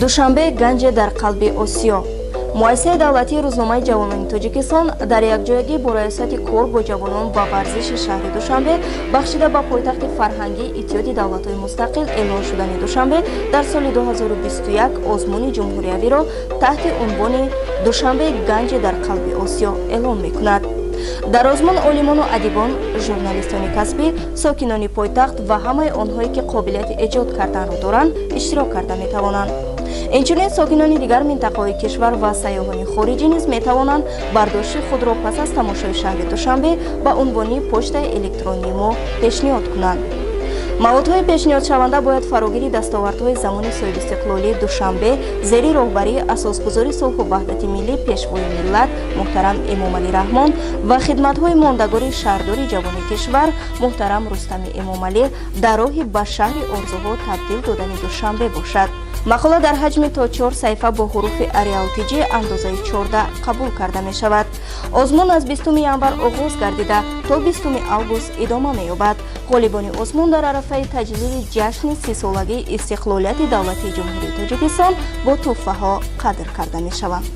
Душанбе – ганҷе дар қалби Осиё. Муассисаи давлатии рӯзномаи ҷавонони Тоҷикистон дар якҷоягӣ бо Раёсати кор бо ҷавонон ва варзиши шаҳри Душанбе бахшида ба пойтахти фарҳангии Иттиҳоди давлатҳои мустақил эълон шудани Душанбе дар соли 2021 озмуни ҷумҳуриявиро таҳти унвони «Душанбе – ганҷе дар қалби Осиё» эълон мекунад. Дар озмун олимону адибон, журналистони касбӣ, сокинони пойтахт ва ҳамаи онҳое, ки қобилияти эҷод карданро доранд, иштирок карда метавонанд. Инчунин сокинони дигар минтақаҳои кишвар ва сайёҳони хориҷӣ низ метавонанд бардошти худро пас аз тамошои шаҳри Душанбе ба унвони почтаи электронии мо пешниҳод кунанд. Маводҳои пешниҳодшаванда бояд фарогири дастовардҳои замони соҳибистиқлолии Душанбе зери роҳбарии асосгузори сулҳу ваҳдати миллӣ, Пешвои миллат муҳтарам Эмомалӣ Раҳмон ва хидматҳои мондагори шаҳрдори ҷавони кишвар муҳтарам Рустами Эмомалӣ дар роҳи ба шаҳри орзуҳо табдил додани Душанбе бошад. Мақола дар ҳаҷми то чор саҳифа бо ҳуруфи Arial TG андозаи 14 қабул карда мешавад. Озмун аз 20 январ оғоз гардида, то 20 август идома меёбад. Ғолибони озмун дар арафаи таҷлили ҷашни 30-солагии истиқлолияти давлатии Ҷумҳурии Тоҷикистон бо тӯҳфаҳо қадр карда мешаванд.